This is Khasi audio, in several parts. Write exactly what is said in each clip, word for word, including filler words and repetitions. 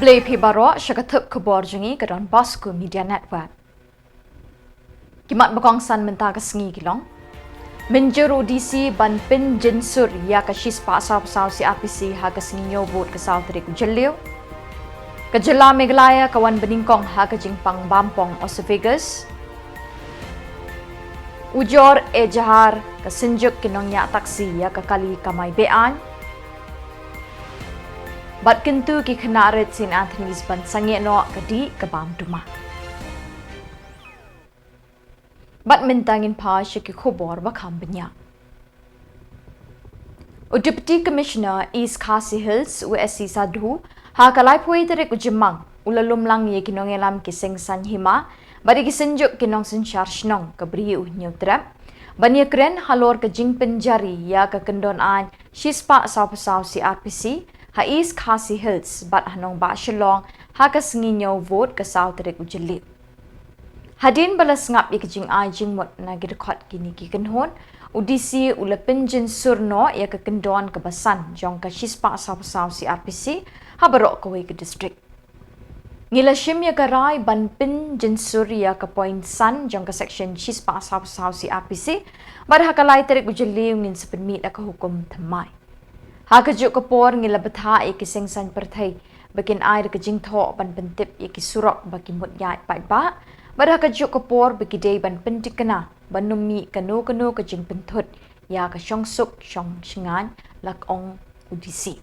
Khublei phi baroh sha ka tip khubor jong ngi ka Don Bosco Media Network. Ki mat ba kongsan mynta ka sngi ki long: Mynjur u D C ban pynjynsur ïa ka shispah saw phew saw C R P C ha ka sngi ñiew vote ka saw tarik u Jylliew. Ka jylla Meghalaya ka wan banyngkong ha ka jingpang bampong Oesophagus. Ujor Ejahar ka Synjuk ki nongñiah taxi ïa ka kali kamai be-aiñ. Bad kyntu ki khynnah rit Saint Anthony's ban sangeh noh ka dih ka bam duma. Bad mynta ngin phai sha ki khubor ba kham bniah. U Deputy Commissioner East Khasi Hills, u S C Sadhu, ha ka laiphew tarik u Jymmang, u la lum lang ïa ki nongïalam ki seng saiñ hima bad ïa ki synjuk ki nongsynshar shnong ka Bri u Hynñiewtrep ban ïakren halor ka jingpynjari ïa ka kyndon aiñ shispah saw phew saw C R P C ha East Khasi Hills bad ha nongbah Shillong ha ka sngi ñiew vote ka saw tarik u Jylliew. Hadien ba la sngap ïa ka jingai jingmut na ki dkhot kine ki kynhun, u D C u la pynjynsur noh ïa ka kyndon kaba san jong ka shispah saw phew saw C R P C ha baroh kawei ka district. Ngi la shim ïa ka rai ban pynjynsur ïa ka point san jong ka section shispah saw phew saw C R P C bad ha ka lai tarik u Jylliew ngin sa pynmih da ka hukum thymmai. Ha kajuh ka por ngi la bthah ïa ki seng saiñ pyrthei ba kin ai da ka jingthoh ban pyntip ïa ki surok ba ki mut ïaid paidbah bad ha kajuh ka por ba ki dei ban pyntikna ban ym mih kano kano ka jingpynthut ïa ka shongsuk shongshngaiñ, la ong u D C.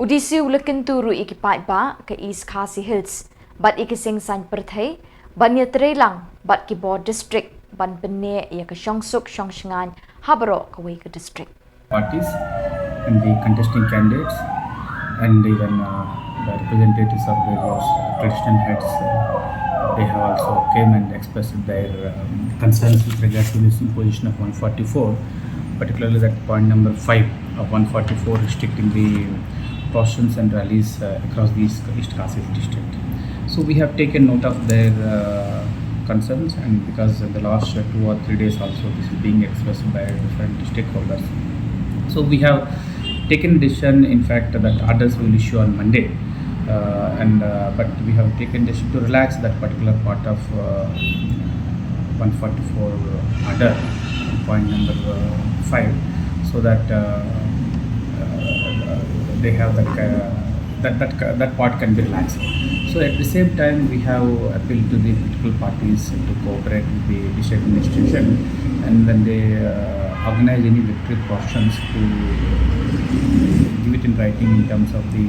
U D C u la kyntu ruh ïa ki paidbah ka East Khasi Hills bad ïa ki seng saiñ pyrthei ban ïatreilang bad ki bor district ban pynneh ïa ka shongsuk shongshngaiñ ha baroh kawei ka district. Parties and the contesting candidates, and even uh, the representatives of various traditional heads, uh, they have also came and expressed their um, concerns with regard to this imposition of one forty-four, particularly that point number five of one forty-four, restricting the processions and rallies uh, across the East, East Khasi district. So we have taken note of their uh, concerns, and because in the last uh, two or three days also this is being expressed by different stakeholders. So we have taken decision, in fact, that orders will issue on Monday. Uh, and uh, but we have taken decision to relax that particular part of uh, one forty-four order, point number uh, five, so that uh, uh, they have that uh, that that that part can be relaxed. So at the same time, we have appealed to the political parties to cooperate with the district administration, and when they uh, organize any victory processions, to give it in writing in terms of the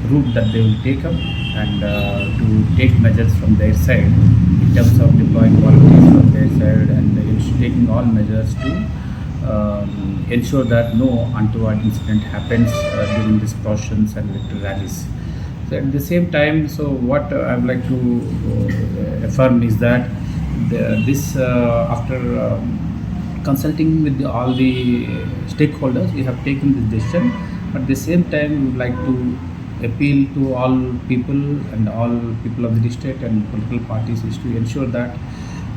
route that they will take up, and uh, to take measures from their side in terms of deploying volunteers from their side, and uh, taking all measures to um, ensure that no untoward incident happens uh, during these processions and victory rallies. So at the same time, so what uh, I would like to uh, affirm is that the, this, uh, after um, consulting with the, all the stakeholders, we have taken this decision. But at the same time, we would like to appeal to all people and all people of the district and political parties is to ensure that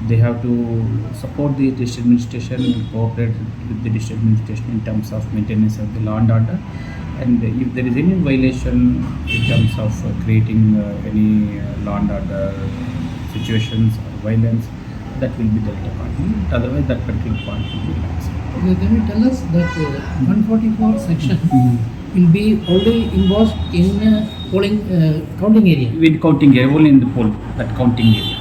they have to support the district administration and cooperate with the district administration in terms of maintenance of the law and order. And if there is any violation in terms of uh, creating uh, any uh, law and order situations or violence, that will be dealt upon. Otherwise, that particular point will be relaxed. Okay, can you tell us that uh, one forty-four section will be only involved in uh, polling uh, counting area? In counting area, only in the poll, that counting area.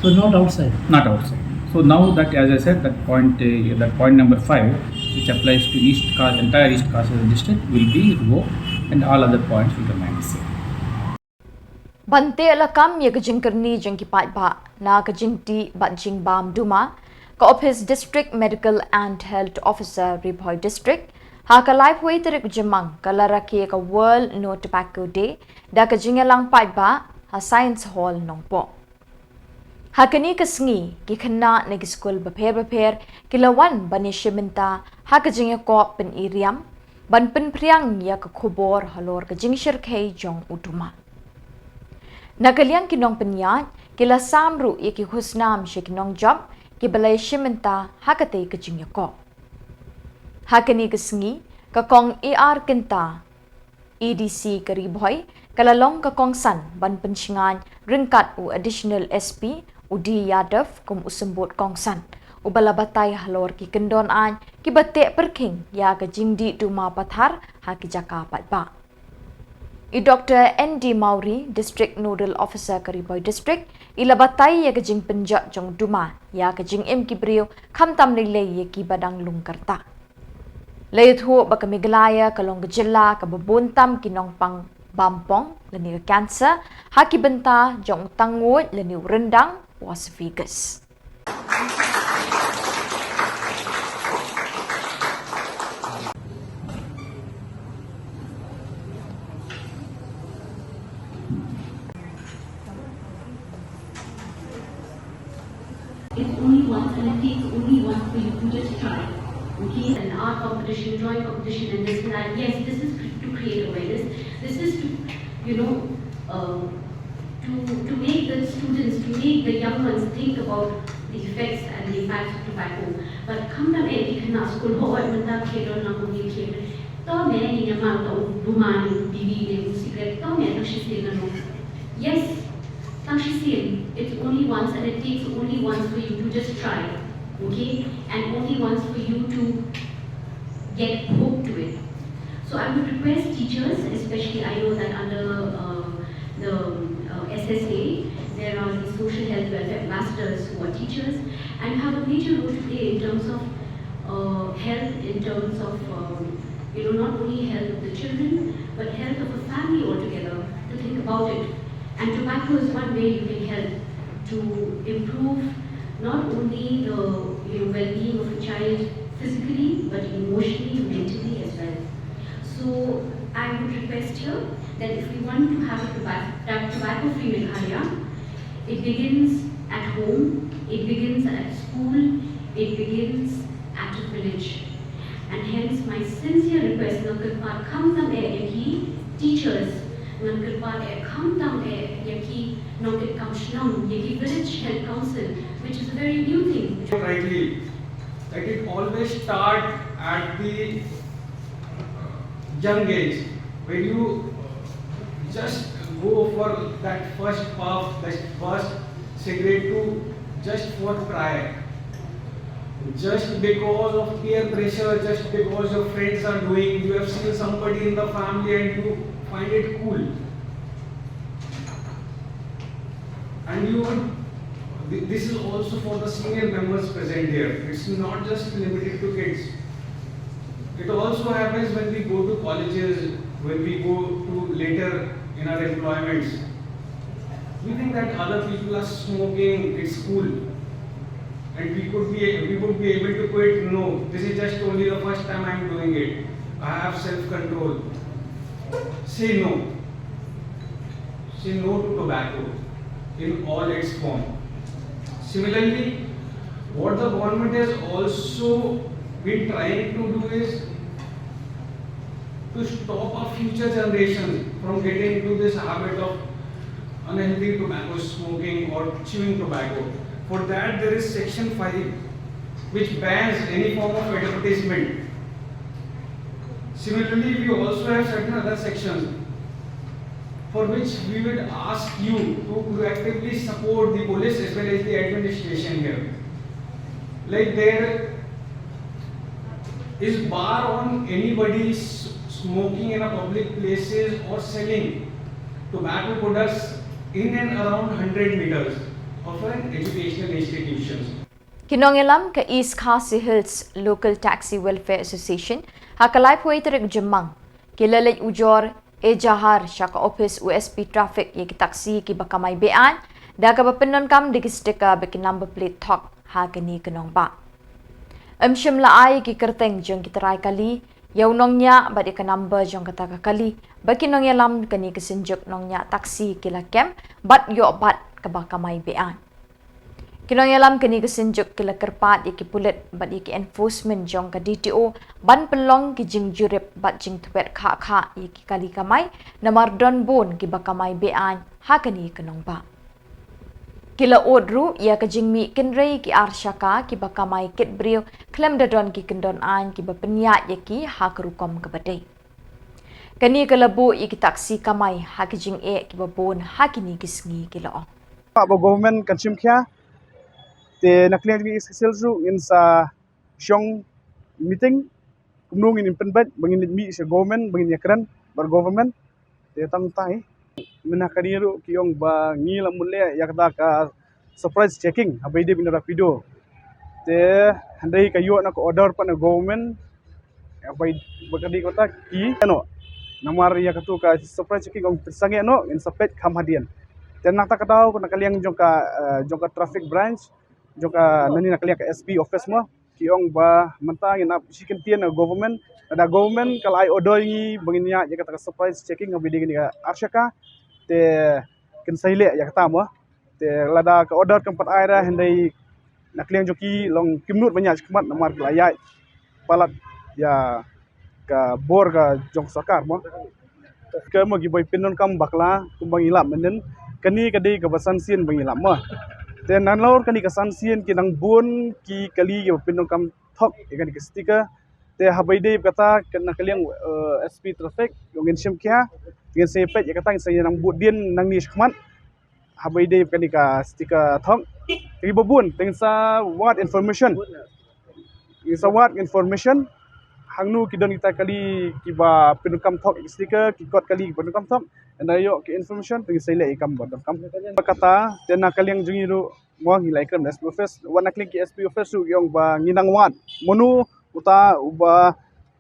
So not outside? Not outside. So now that, as I said, that point, uh, that point number five, which applies to East Ka- entire East Khasi district, will be revoked, and all other points will remain the same. Ban teh lakam ïa ka jingkyrni jong ki paidbah na ka jingdih bad jingbam duma, ka ophis District Medical and Health Officer Ri Bhoi District ha ka laiphew tarik Jymmang ka la rakhe ka World No Tobacco Day da ka jingïalang paidbah ha Science Hall Nongpoh. Ha kane ka sngi, ki khynnah na ki skul bapher bapher ki la wan ban ïashim bynta ha ka jingïakop pynïriam ban pynphriang ïa ka khubor halor ka jingshyrkhei jong u duma. Na ka liang ki nongpynïaid ki la sam ruh ïa ki khusnam sha ki nongjop kiba la ïashim bynta ha katei ka jingïakop. Ha kane ka sngi, ka Kong A R Kynta, A D C ka Ri Bhoi, ka la long ka kongsan ban pynshngaiñ ryngkat u Additional S P, u D Yadav, kum u symbud kongsan, uba la batai halor ki kyndon aiñ kiba teh pyrkhing ïa ka jingdih duma pathar ha ki jaka paidbah. I Doctor N D Mawrie, District Nodal Officer ka Ri Bhoi District, i la batai ïa ka jingpynjot jong duma ïa ka jingim ki briew, khamtam lei lei ïa kiba dang lung ka rta. La ïathuh ba ka Meghalaya ka long ka jylla kaba bun tam ki nongpang bampong lane ka cancer, ha ki bynta jong u tangnguid lane u ryndang, Las Vegas. It's only once, and it takes only once for you to just try. Okay? An art competition, drawing competition, and this and that. Yes, this is cr- to create awareness. This is to, you know, uh, to to make the students, to make the young ones think about the effects and the impacts of tobacco. But khamtam eh ki khynnah skul, hooid mynta ki don lang kum ki khie. To me ni ïa ma to u duma ne u biri ne u cigarette, to me tang shisien na no. Yes, tang shisien. It's only once and it takes only once for you to just try, okay? And only once for you to get hooked to it. So I would request teachers, especially I know that under uh, the uh, S S A, there are the social health welfare ambassadors who are teachers and have a major role to play in terms of uh, health, in terms of um, you know, not only health of the children, but health of a family altogether, to think about it. And tobacco is one way you can help to improve not only the you know, well-being of a child physically, but emotionally, mentally as well. So I would request here that if we want to have a tobacco, tobacco-free Meghalaya, it begins at home, it begins at school, it begins at a village. And hence my sincere request, ngan kyrpad khamtam eh ïa ki teachers, ngan kyrpad eh khamtam eh ïa ki nongkit kam shnong, ïa ki village health council, which is a very new thing. Rightly, that it always start at the young age, when you just go for that first puff, that first cigarette to just for try. Just because of peer pressure, just because your friends are doing, you have seen somebody in the family and you find it cool. And you would, th- this is also for the senior members present here. It's not just limited to kids. It also happens when we go to colleges, when we go to later in our employments. We think that other people are smoking, it's cool. And we could be, we would be able to quit. No, this is just only the first time I'm doing it. I have self-control. Say no. Say no to tobacco in all its form. Similarly, what the government has also been trying to do is to stop our future generations from getting into this habit of unhealthy tobacco smoking or chewing tobacco. For that, there is section five, which bans any form of advertisement. Similarly, we also have certain other sections for which we would ask you to proactively support the police as well as the administration here. Like, there is bar on anybody s- smoking in a public places or selling tobacco products in and around hundred meters of an educational institution. Ki nongïalam ka East Khasi Hills Local Taxi Welfare Association ha ka laiphew tarik Jymmang ki la leit ujor ejahar sha ka ophis u S P Traffic ïa ki taxi kiba kamai be-aiñ, da kaba pyndonkam da ki sticker bad ki number plate thok ha kane ka nongbah. Ym shym la ai ki kyrteng jong ki trai kali, ïa u nongñiah bad ïa ka number jong kata ka kali, ba ki nongïalam kane ka synjuk nongñiah taxi ki la kem bad ïoh bat kaba kamai be-aiñ. Ki nongïalam kane ka synjuk ki la kyrpad ïa ki pulit bad ïa ki enforcement jong ka D T O ban pynlong ki jingjurip bad jingtbit khah khah ïa ki kali kamai, namar don bun kiba kamai be-aiñ ha kane ka nongbah. Ki la ud ruh ïa ka jingmih kynrei ki ar shaka kiba kamai kit briew khlem da don ki kyndon aiñ kiba pynïaid ïa ki ha ka rukom kaba dei. Kane ka la buh ïa ki taksi kamai ha ki jingeh kiba bun ha kine ki sngi, ki la ong. Ba government kan shim khia, te na ka liang jong ngi East Khasi Hills ruh ngin sa shong meeting, kumno ngin pynbeit ba ngin leit mih sha government, ba ngin ïakren bad government. Te tang tai mynta kane ruh ki ong ba ngi la mut leh ïa kata ka surprise checking haba ïadei bad rapido. Te hynrei ka ïoh na ka order pat na government, haba ïadei bad kata ki ïa noh. Namar ïa katu ka surprise checking ong pynsangeh noh, ngin sa peit kham hadien. Te na kata ka daw na ka liang jong ka, eh, jong ka traffic branch, jong ka, nangne na ka liang ka S P office mo, ki ong ba mynta ngin ap shi kyntien na government. Lada government ka la ai order ïa ngi ba ngin ïaid ïa kata ka surprise checking haba ïadei kane ka arshaka, te kin sa leh ïa kata mo. Te lada ka order kam pat ai ruh, hynrei na ka liang jong ki long kim nud ban ïaid shakhmat namar ki la ïaid palat ïa ka bor ka jong sorkar mo. Ka mo kiba pyndonkam bakla kumba ngi lap mynnin, kane ka dei kaba san sien ba ngi lap mo. Te nalor kane ka san sien ki nang bun ki kali kiba pyndonkam thok ïa kane ka sticker. Te haba ïadei bad kata, na ka liang, eh, S P traffic, ngin shim khia, ngin sa peit ïa kata, ngin sa nang bud dien nangne shakhmat. Haba ïadei bad kane ka sticker thok, kiba bun, te ngin sa wad information. Ngin sa wad information hangno ki don kita kali kiba pyndonkam thok ïa ki sticker, ki kot kali kiba pyndonkam thok. Hynda ïoh ki information, te ngin sa leh ïa ka kam ba donkam. Kata, te na ka liang jong ngi ruh mo, ngi la ïakren bad S P office, wat na ka liang ki S P office ruh ki ong ba ngin nang wad mano uta uba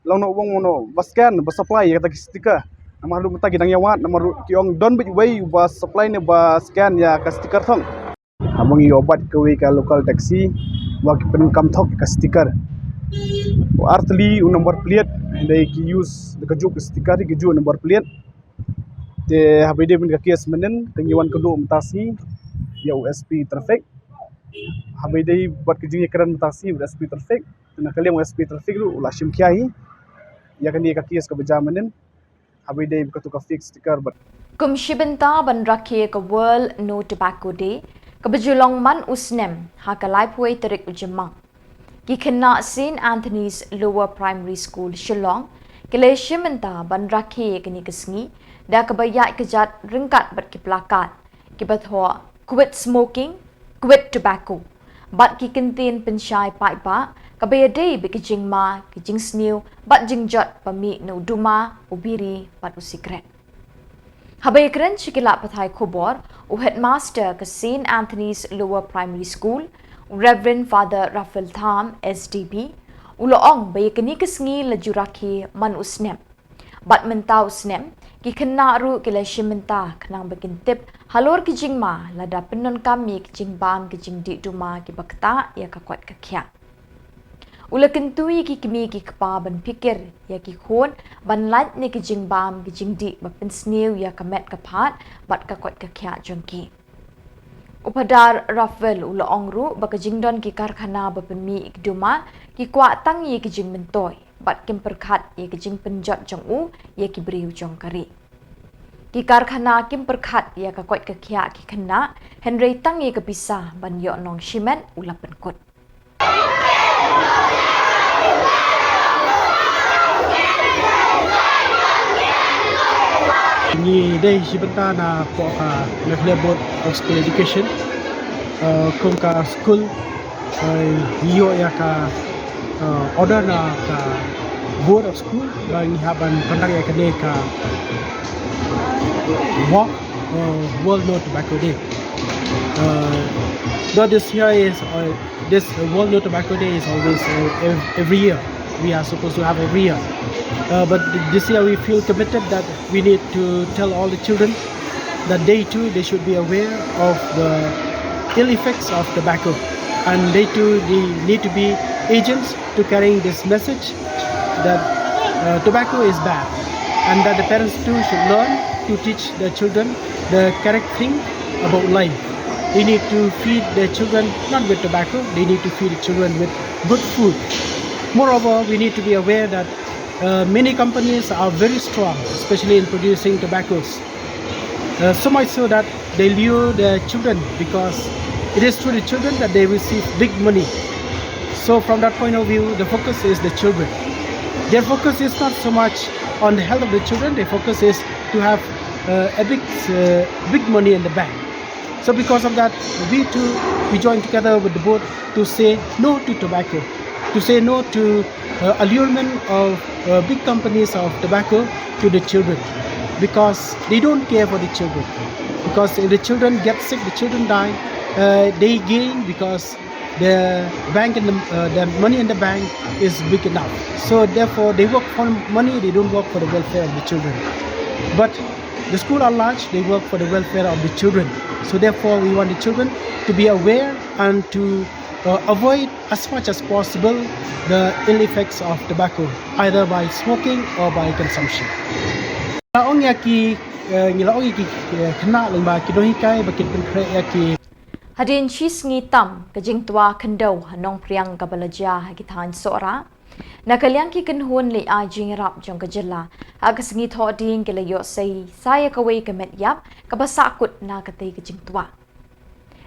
long noh, u ong mano ba scan, ba supply ïa kata ki sticker. Namar ruh mynta ki dang ïa wad, namar ruh ki ong don beit uwei uba supply ne ba scan ïa ka sticker thok. Haba ngi ïoh bat kawei ka local taxi ba ki pyndonkam thok ïa ka sticker. U ar tylli u number plate, hynrei ki use da kajuh ka sticker, kajuh number plate. Te haba ïadei bad ka case mynnin, te ngi wan kynduh mynta sngi ïa u S P traffic. Haba ïadei bad ka jingïakren mynta sngi bad S P traffic, te na ka liang u S P traffic ruh u la shim khia hi ïa kane ka case kaba jia mynnin. Haba ïadei bad katu ka fake sticker bad. Kum shi bynta ban rakhe ka World No Tobacco Day, kaba ju long man u snem ha ka laiphew tarik u Jymmang, ki khynnah Saint Anthony's Lower Primary School Shillong ki la shim bynta ban rakhe kane ka sngi da kaba ïaid kjat ryngkat bad ki placard kiba thoh "Quit Smoking, Quit Tobacco" bad ki kyntien pynshai paidbah kaba ïadei bad ki jingma, ki jingsniew bad jingjot ba mih na u duma, u biri bad u sikret. Haba ïakren sha ki lad pathai khubor, u headmaster ka Saint Anthony's Lower Primary School, u Reverend Father Raphael Tham, S D B, u la ong ba ïa kane ka sngi la ju rakhe man u snem. Bad mynta u snem, ki khynnah ruh ki la shim bynta khnang ba kin tip halor ki jingma lada pyndonkam ïa ki jingbam ki jingdih duma kiba ktah ïa ka koit ka khiah. U la kyntu ïa ki kmie ki kpa ban phikir ïa ki khun ban lait na ki jingbam ki jingdih ba pynsniew ïa ka met ka phad bad ka koit ka khiah jong ki. U Phadar Raphael u la ong ruh ba ka jingdon ki karkhana ba pynmih ïa ki duma ki kwah tang ïa ki jingmyntoi bad kim pyrkhat ïa ki jingpynjot jong u ïa ki briew jong ka ri. Ki karkhana kim pyrkhat ïa ka koit ka khiah ki khynnah, hynrei tang ïa ka pisa ban ïoh nong shimet u la pynkut. Ngi dei shi bynta na poh ka Meghalaya Board of School Education, eh, kum ka school, eh, ngi ïoh ïa ka, eh, order na ka Board of School ba ngi hap ban conduct ïa kane ka walk, uh, World No Tobacco Day. Uh, though this year is, uh, this World No Tobacco Day is always, uh, ev- every year. We are supposed to have every year. Uh, but th- this year we feel committed that we need to tell all the children that they too, they should be aware of the ill effects of tobacco. And they too, they need to be agents to carrying this message that, uh, tobacco is bad and that the parents too should learn to teach their children the correct thing about life. They need to feed their children not with tobacco, they need to feed the children with good food. Moreover, we need to be aware that, uh, many companies are very strong, especially in producing tobaccos. Uh, so much so that they lure their children because it is through the children that they receive big money. So from that point of view, the focus is the children. Their focus is not so much On the health of the children, the focus is to have uh, a big, uh, big money in the bank. So because of that, we too, we join together with the board to say no to tobacco, to say no to uh, allurement of uh, big companies of tobacco to the children, because they don't care for the children. Because if the children get sick, the children die, uh, they gain because the bank and the, uh, the money in the bank is big enough. So therefore, they work for money, they don't work for the welfare of the children. But the school at large, they work for the welfare of the children. So therefore, we want the children to be aware and to uh, avoid as much as possible the ill effects of tobacco, either by smoking or by consumption. Ngi la ong ïa ki, eh, ngi la ong ïa ki, eh, khynnah lyngba ki nonghikai ba kin pynkhreh ïa ki. Hadien shi sngi tam ka jingtwa khyndew ha Nongpriang kaba la jia ha ki thaiñ Sohra, na ka liang ki kynhun leit ai jingïarap jong ka jylla ha ka sngi Thohdieng ki la ïoh sei sa ïa kawei ka met ïap kaba sahkut na katei ka jingtwa.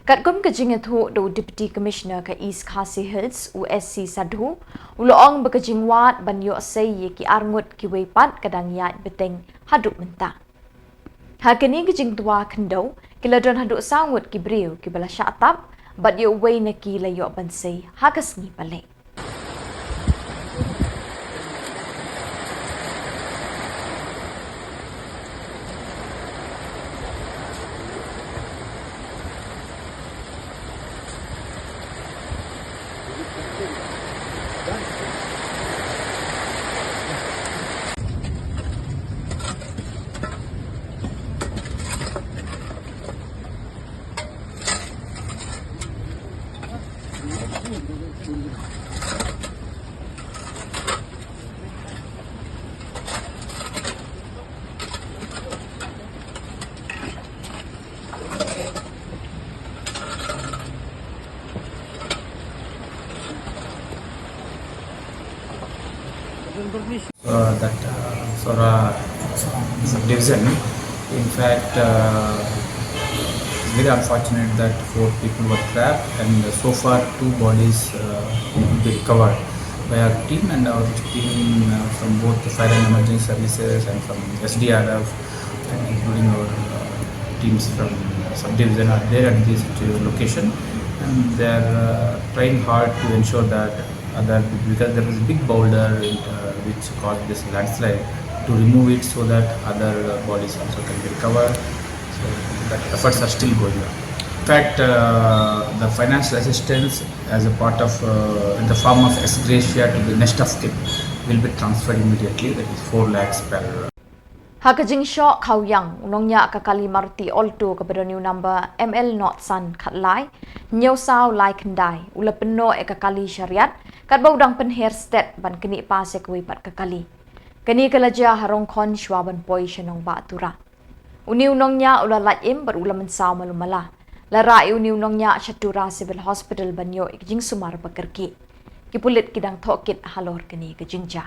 Katkum ka jingïathuh da u Deputy Commissioner ka East Khasi Hills, u S C Sadhu, u la ong ba ka jingwad ban ïoh sei ïa ki arngut kiwei pat ka dang ïaid bteng haduh mynta. Ha kane ka jingtwa khyndew, ki la don haduh saw ngut ki briew kiba la shah tap, bad ïa uwei na ki la ïoh ban sei ha ka sngi ba leit. Uh, that uh, Sohra subdivision. In fact, uh, it's very unfortunate that four people were trapped, and so far two bodies uh, will be recovered by our team and our team uh, from both the fire and emergency services and from S D R F, and including our uh, teams from uh, subdivision are there at this uh, location, and they are uh, trying hard to ensure that other, because there was a big boulder in, uh, which caused this landslide, to remove it so that other uh, bodies also can be recovered. So that efforts are still going on. In fact, uh, the financial assistance as a part of uh, in the form of ex gratia to the next of kin will be transferred immediately. That is four lakhs per. Ha ka jingshoh khawiang, u nongñiah ka kali Maruti Alto kaba don ïa u number M L not san khatlai hynñiew saw lai khyndai, u la pynnoh ïa ka kali sha riat katba u dang pynher stet ban knieh pass ïa kawei pat ka kali. Kane ka la jia ha Rongkhon shuwa ban poi sha Nongbah Tura. Une u nongñiah u la lait im bad u la mynsaw malu mala. La rah ïa une u nongñiah sha Tura Civil Hospital ban ïoh ïa ka jingsumar ba kyrkieh. Ki pulit ki dang thoh kit halor kane ka jingjia.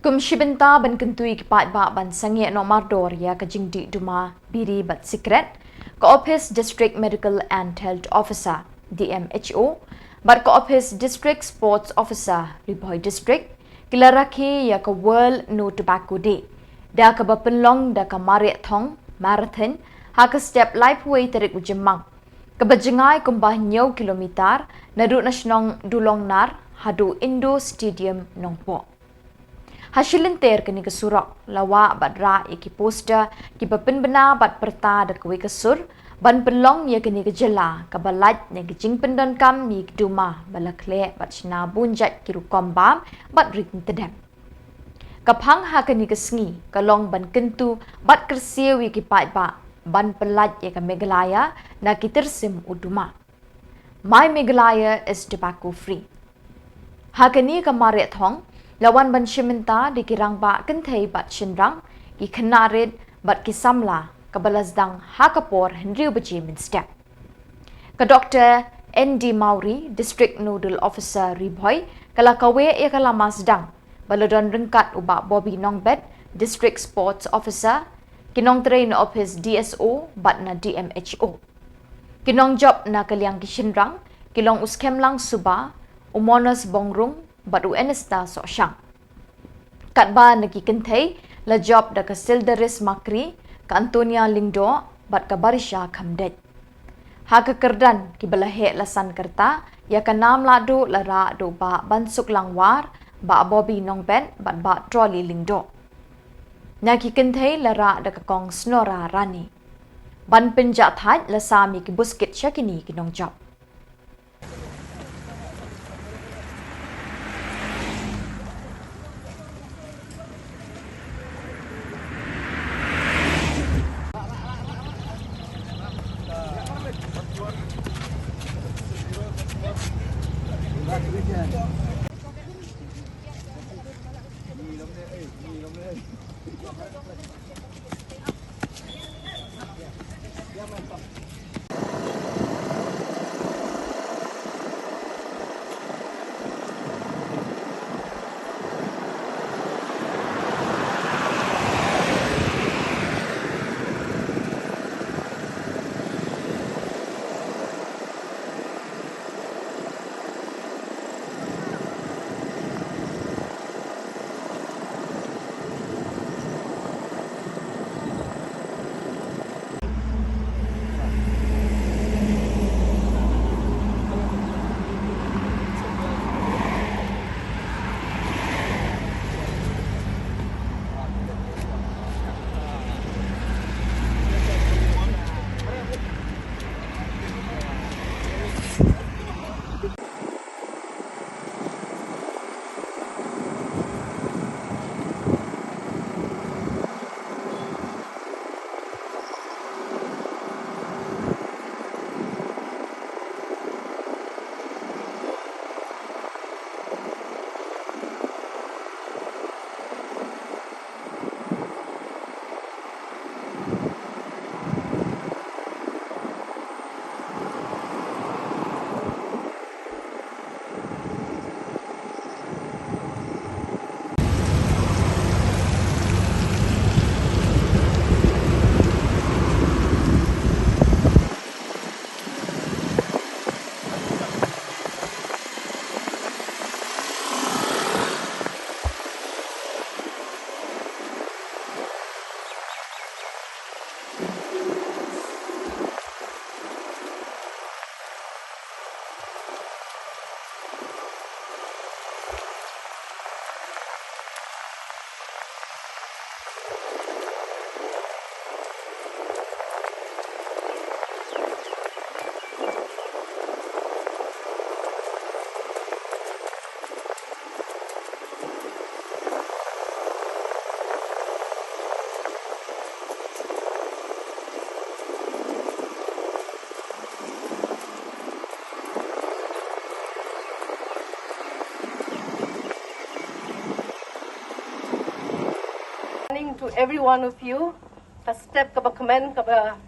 Kum shi bynta ban kyntu ïa ki paidbah ban sangeh noh mardor ïa ka jingdih duma, biri bad sikret, ka Office District Medical and Health Officer, D M H O, bad ka Office District Sports Officer, Ri Bhoi District, ki la rakhe ïa ka World No Tobacco Day, da kaba pynlong da ka mareh thong, marathon, ha ka step laiphew wei tarik u Jymmang, kaba jngai kumba hynñiew kilometer naduh na shnong Dulongnar haduh Indoor Stadium Nongpoh. Ha shi lynter kane ka surok la wah bad rah ïa ki poster kiba pynbna bad pyrta da kawei ka sur ban pynlong ïa kane ka jylla kaba lait na ka jingpyndonkam ïa ki duma ba la khleh bad shna bun jait ki rukom bam bad ri kyntdem. Ka phang ha kane ka sngi ka long ban kyntu bad kyrsiew ïa ki paidbah ban pyllait ïa ka Meghalaya na ki tyrsim u duma. My Meghalaya is tobacco free. Ha kane ka mareh thong, la wan ban shim bynta da ki rangbah kynthei bad shynrang, ki khynnah rit bad ki samla, kaba la sdang ha ka por hynriew baje mynstep. Ka Doktor N D Mawrie, District Nodal Officer Ri Bhoi, ka la kaweh ïa ka lama sdang, ba la don ryngkat u Bah Bobby Nongbet, District Sports Officer, ki nongtrei na ophis D S O bad na D M H O. Ki nongjop na ka liang ki shynrang ki long u Skemlang Suba, u Monos Bongrung bad u Enista Sohshang. Katba na ki kynthei la jop da ka Sildaris Makri, ka Antonia Lyngdoh bad ka Barisha Khamdeit. Ha ka kyrdan kiba la heh la san kyrta ïa ka nam lahduh la rah da u Bah Bansuklang War, Bah Bobby Nongbet bad Bah Trolley Lyngdoh. Na ki kynthei la rah da ka kong Snora Rani. Ban pynjah thait la sam ïa ki buskit sha kine ki nongjop. Morning to every one of you. Ka step kaba kmen kaba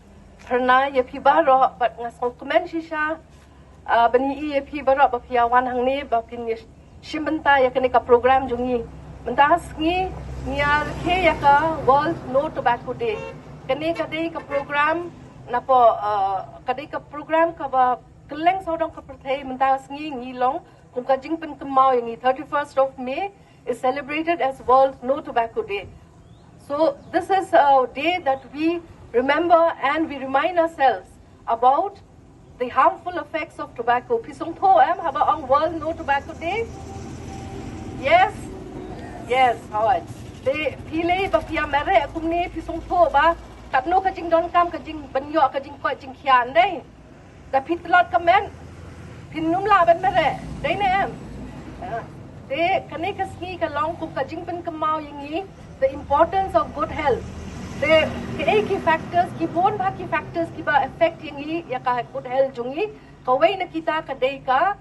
pyrna ïa phi baroh, bad nga sngewkmen shisha, ah, ban ïohi ïa phi baroh ba phi ïa wan hangne ba phin ïa shim bynta ïa kane ka program jong ngi. Mynta ka sngi ngi ïa rakhe ïa ka World No Tobacco Day. Kane ka dei ka program napoh, ah, ka dei ka program kaba kylleng sawdong ka pyrthei. Mynta ka sngi ngi long kum ka jingpynkynmaw ïa ngi. Thirty-first of May is celebrated as World No Tobacco Day. So this is a day that we remember and we remind ourselves about the harmful effects of tobacco. Phi sngewthuh em haba ong World No Tobacco Day? Yes? Yes, hooid. Te phi lei ba phi ïa mareh kumne, phi sngewthuh ba katno ka jingdonkam, ka jingpynïoh, ka jingkoit jingkhiah, dei? Da phi tlot ka met, phin ym lah ban mareh, dei ne em? Ah, te kane ka sngi ka long kum ka jingpynkynmaw ïa ngi the importance of good health. Te kaei ki factors, ki bun bha ki factors kiba affect ïa ngi, ïa ka good health jong ngi. Kawei na kita ka dei ka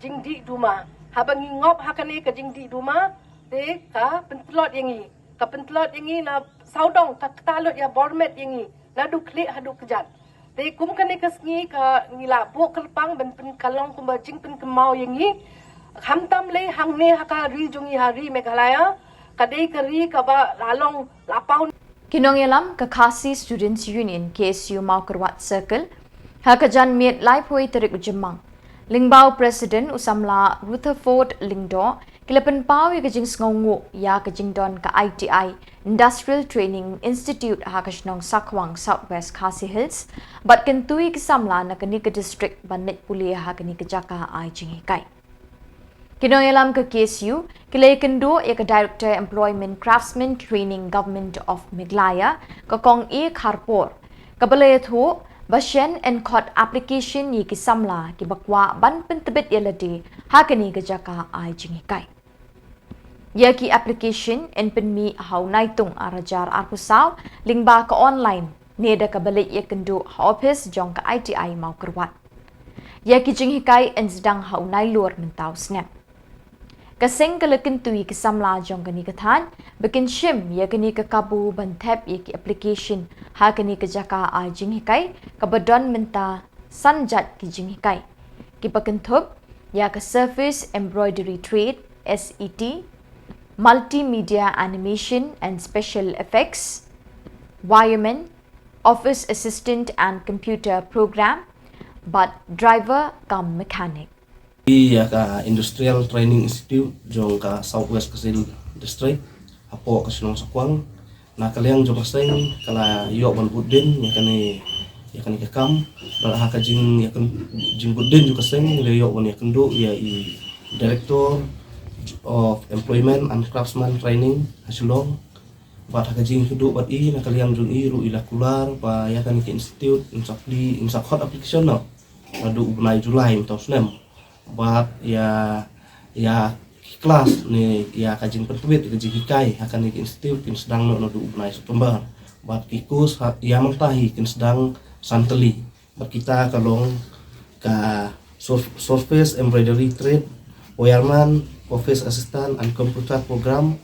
jingdih duma. Haba ngi ngop ha kane ka jingdih duma, te ka pyntlot ïa ngi. Ka pyntlot ïa ngi na sawdong, ka kta lut ïa bor met ïa ngi. Naduh khlieh haduh kjat. Te kum kane ka sngi ka ngi la buh kyrpang ban pynkalong kumba jingpynkynmaw ïa ngi. Khamtam lei hangne ha ka ri jong ngi ha ri Meghalaya. Ka dei ka ri kaba la long la paw. Ki nongïalam ka Khasi Students Union, K S U, Mawkyrwat Circle, ha ka janmiet laiphew tarik u Jymmang, lyngba u President u samla Rutherford Lyngdoh, ki la pynpaw ïa ka jingsngewnguh ïa ka jingdon ka I T I, Industrial Training Institute, ha ka shnong Sakhwang, South West Khasi Hills, bad kyntu ïa ki samla na kane ka district ban leit pule ha kane ka jaka ai jinghikai. Ki nongïalam ka K S U ki la ïakynduh ïa ka Director Employment Craftsman Training, Government of Meghalaya, ka Kong A Kharpor, kaba la ïathuh ba shen yn khot application ïa ki samla kiba kwah ban pyntbit ïa lade ha kane ka jaka ai jinghikai. Ïa ki application yn pynmih ha u Naitung ar hajar arphew saw lyngba ka online, ne da kaba leit ïakynduh ha ophis jong ka I T I Mawkyrwat. Ïa ki jinghikai yn sdang ha u Nailur mynta u snem. Ka seng ka la kyntu ïa ki samla jong kane ka thaiñ ba kin shim ïa kane ka kabu ban thep ïa ki application ha kane ka jaka ai jinghikai, kaba don mynta san jait ki jinghikai, kiba kynthup ïa ka Surface Embroidery Trade, S E T, Multimedia Animation and Special Effects, Wireman, Office Assistant and Computer Program, bad Driver cum Mechanic. Ïa ka Industrial Training Institute jong ka South West Khasi Hills District, hapoh ka shnong Sakhwang, na ka liang jong ka seng ka la ïoh ban bud dien ïa kane, ïa kane ka kam. Bad ha ka jing, ïa kan, jingbud dien jong ka seng la ïoh ban ïakynduh ïa i Director of Employment and Craftsman Training ha Shillong. Bad ha ka jingïakynduh bad i, na ka liang jong i ruh i la kular ba ïa kane ka institute yn sa plie, yn sa khot application noh naduh u bnai July mynta u snem. Bad ïa, ïa ki klas ne ïa ka jingpyntbit ka jinghikai ha kane ka institute kin sdang noh naduh u bnai September. Bad ki course ha ïa mynta hi kin sdang san tylli. Bad kita ka long ka surf-, Surface Embroidery Trade, Wireman, Office Assistant and Computer Program,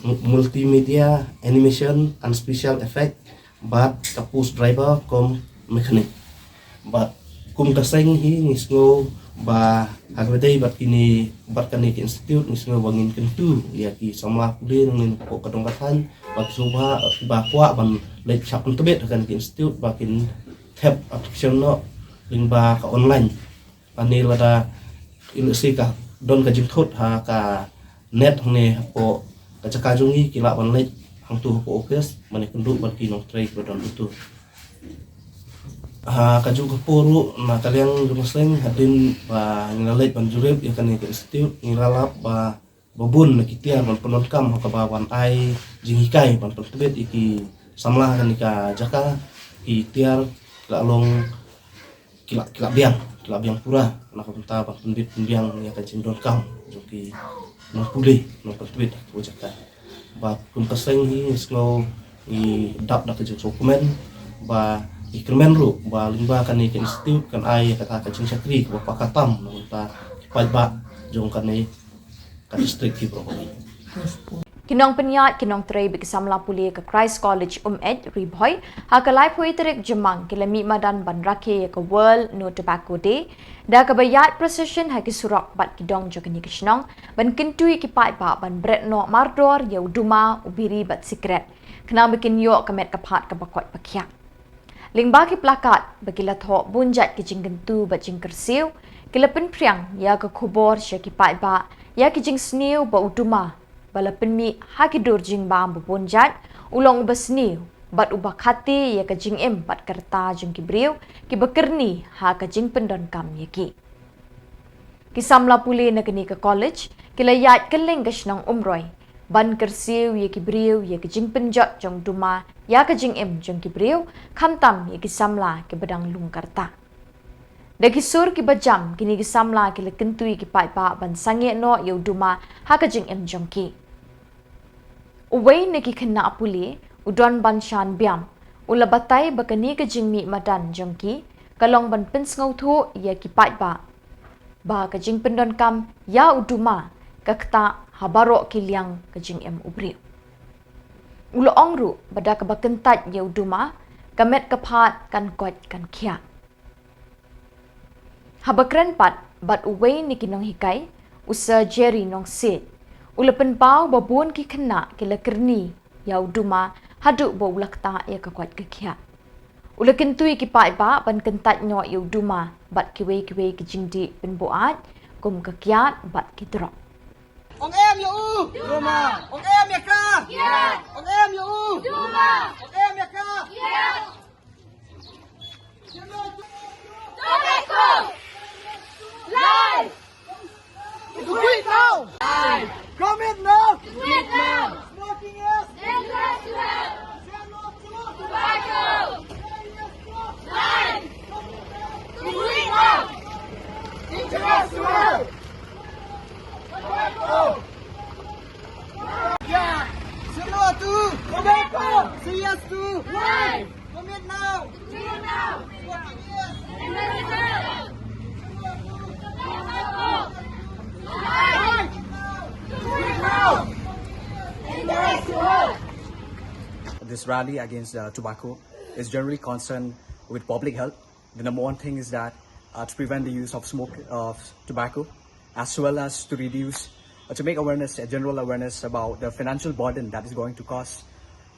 Mu-, Multimedia Animation and Special Effect, bad ka post Driver cum Mechanic. Bad kum ka seng hi ngi sngew ba ha kaba ïadei bad kine, bad kane ka institute, ngi sngew ba ngin kyntu ïa ki samla pule nangne hapoh ka dong ka thaiñ ba ki sngewbha, ba kwah ban leit shah pyntbit ha kane ka institute ba kin thep application noh lyngba ka online. Lane lada i lehse ka don ka jingthut ha ka net hangne hapoh ka jaka jong ngi, ki lah ban leit hangto hapoh office ban ïakynduh bad ki nongtrei kiba don uto. Ha kajuh ka por ruh, na ka liang jong ka seng, hadien ba ngi la leit ban jurip ïa kane ka institute, ngi la lap ba ba bun na ki tiar ban pyndonkam ha kaba wan ai jinghikai ban pyntbit ïa ki samla ha kane ka jaka. Ki tiar ki la long, ki la, ki la biang, ki la biang pura na ka bynta ban pynbit pynbiang ïa ka jingdonkam jong ki nongpule, nongpyntbit ha ka jaka. Bad kum ka seng hi ngi sngew, ngi dap da ka jingsngewkmen ba ngi kyrmen ruh ba lyngba kane ka institute kan ai ïa kata ka jingshakri kaba paka tam na ka bynta ki paidbah jong kane ka district ki briew. Ki nongpynïaid, ki nongtrei bad ki samla pule ka Christ College Umeit, Ri Bhoi, ha ka laiphew tarik Jymmang ki la mih madan ban rakhe ïa ka World No Tobacco Day da kaba ïaid procession ha ki surok bad ki dong jong kane ka shnong ban kyntu ïa ki paidbah ban bret noh mardor ïa u duma, u biri bad sikret, khnang ba kin ïoh ka met ka phad kaba koit ba khiah. Lyngba ki plakat ba ki la thoh bun jait ki jingkyntu bad jingkyrsiew, ki la pynphriang ïa ka khubor sha ki paidbah ïa ki jingsniew ba u duma ba la pynmih ha ki dur jingbam ba bun jait u long uba sniew bad uba khate ïa ka jingim bad ka rta jong ki briew kiba kyrni ha ka jingpyndonkam ïa ki. Ki samla pule na kane ka college ki la ïaid kylleng ka shnong Umroi ban kyrsiew ïa ki briew ïa ka jingpynjot jong duma ïa ka jingim jong ki briew, khamtam ïa ki samla kiba dang lung ka rta. Da ki sur kiba jam, kine ki samla ki la kyntu ïa ki paidbah ban sangeh noh ïa u duma ha ka jingim jong ki. Uwei na ki khynnah pule, u Donbanshan Biam, u la batai ba kane ka jingmih madan jong ki ka long ban pynsngewthuh ïa ki paidbah ba ka jingpyndonkam ïa u duma ka ktah ha baroh ki liang ka jingim u briew. U la ong ruh ba da kaba kyntait ïa u duma, ka met ka phad kan koit kan khiah. Haba kren pat bad uwei na ki nonghikai, u Sir Jerry Nongsiej, u la pynpaw ba bun ki khynnah ki la kyrni ïa u duma haduh ba u la ktah ïa ka koit ka khiah. U la kyntu ïa ki paidbah ban kyntait noh ïa u duma bad kiwei kiwei ki jingdih pynbuaid kum ka kiad bad ki drok. Ong em ïa u duma. Ong em ïa ka kiad. Ong em ïa u duma. Ong em ïa ka kiad. Tobacco! Life! Quit now! Life! Commit now! Quit now! Smoking is dangerous to health! Say no to tobacco! Say yes to life! Quit now! Dangerous to health! Tobacco! Yeah! Say no to tobacco! Say yes to life! Commit now! This rally against uh, tobacco is generally concerned with public health. The number one thing is that uh, to prevent the use of smoke of tobacco, as well as to reduce, uh, to make awareness, a general awareness about the financial burden that is going to cause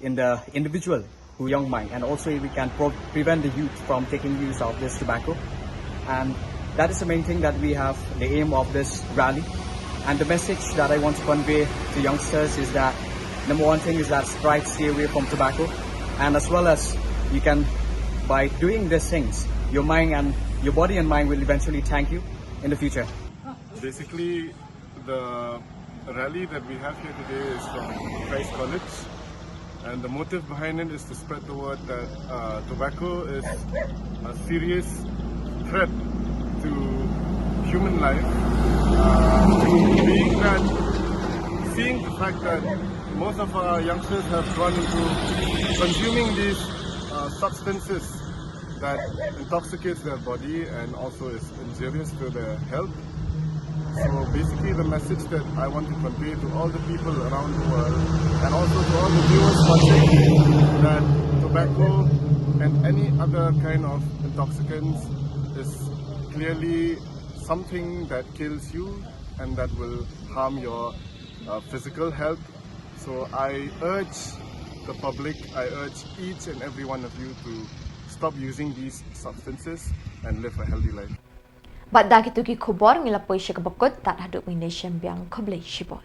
in the individual who young mind, and also we can pro- prevent the youth from taking use of this tobacco. And that is the main thing that we have, the aim of this rally. And the message that I want to convey to youngsters is that number one thing is that try to stay away from tobacco, and as well as you can, by doing these things, your mind and your body and mind will eventually thank you in the future. Basically, the rally that we have here today is from Christ College, and the motive behind it is to spread the word that uh, tobacco is a serious threat to human life. Uh, being that, seeing the fact that most of our youngsters have gone into consuming these uh, substances that intoxicates their body and also is injurious to their health. So basically, the message that I want to convey to all the people around the world and also to all the viewers watching, that tobacco and any other kind of intoxicants is clearly something that kills you and that will harm your uh, physical health. So I urge the public, I urge each and every one of you to stop using these substances and live a healthy life. Bad da kitu ki khubor ngi la poi sha kaba kut, tad haduh mynne shem biang, khublei shibun.